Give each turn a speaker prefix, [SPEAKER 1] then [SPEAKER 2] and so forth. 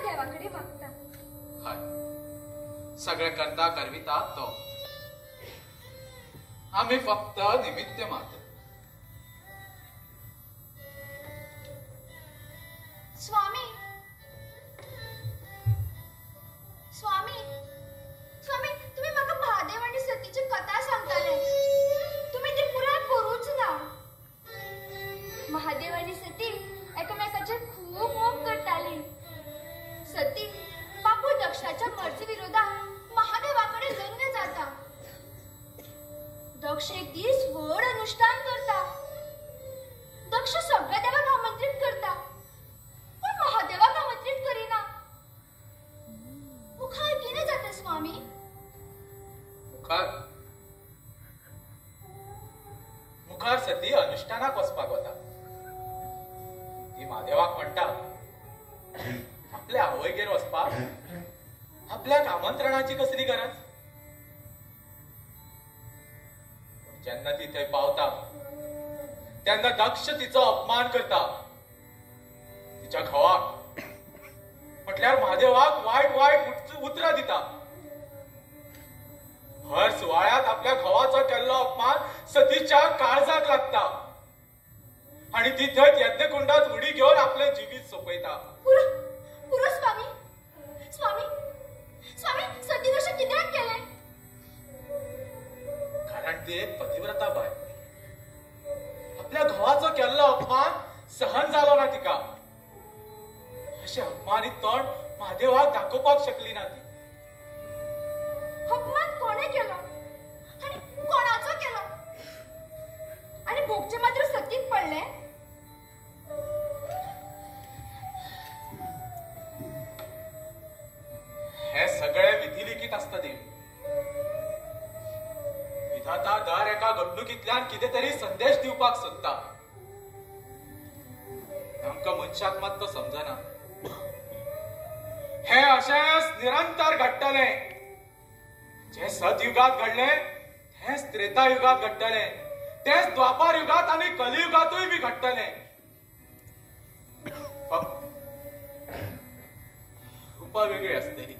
[SPEAKER 1] देवा कडेन मागता.
[SPEAKER 2] हय, सगळे करता करविता तो, आमी फक्त निमित्य मात्र.
[SPEAKER 1] स्वामी स्वामी स्वामी, तुम्ही म्हाका महादेव आनी सतीची कथा सांगताले, तुम्ही ती पुराय करूच ना. महादेव आनी सती एकामेकाचेर खूब मोग करताली. सती बापूय दक्षाच्या मर्जी विरोधात महादेवा कडेन लग्न जाता. दक्ष एक दीस व्हड अनुष्ठान करता. दक्ष सगळ्या देवाक आमंत्रीत करता, पूण महादेवाक आमंत्रीत करिना. मुखार कितें जाता स्वामी?
[SPEAKER 2] मुखार मुखार सती अनुष्ठानाक वचपाक वता. ती महादेवाक म्हणटा, आपल्या आवयगेर वचपाक आपल्याक आमंत्रणाची कसली गरज? जेन्ना ती थंय पावता तेन्ना दक्ष तिचो अपमान करता. तिच्या घोवाक म्हटल्यार महादेवाक वायट वायट उतरां दिता. हर सुवाळ्यात आपल्या घोवाचो केल्लो अपमान सतीच्या काळजाक लागता आनी ती थंय यज्ञकुंडात उडी घेवन आपलें जिवीत सोंपयता.
[SPEAKER 1] पुरो स्वामी, स्वामी स्वामी, सतीन अशें कित्याक केलें?
[SPEAKER 2] कारण ती एक पतिव्रता बाय. आपल्या घोवाचो केल्लो अपमान सहन जालो ना तिका. अशें अपमानीत तोंड महादेवाक दाखोवपाक शकली ना ती.
[SPEAKER 1] अपमान कोणे केलो आनी कोणाचो केलो? आनी भोगचें मात्र सतीक पडलें.
[SPEAKER 2] हे सगळे विधिलिखीत आसता देवी. विधाता दर एका घडणुकींतल्यान कितें तरी संदेश दिवपाक सोदता. आमकां मनशाक मात तो समजना. हे अशेंच निरंतर घडटलें. जें सतयुगात घडलें तेंच त्रेता युगात घडटलें, तेंच द्वापार युगात आनी कलियुगातूय बी घडटलें. फक्त रुपां वेगळी आसतली.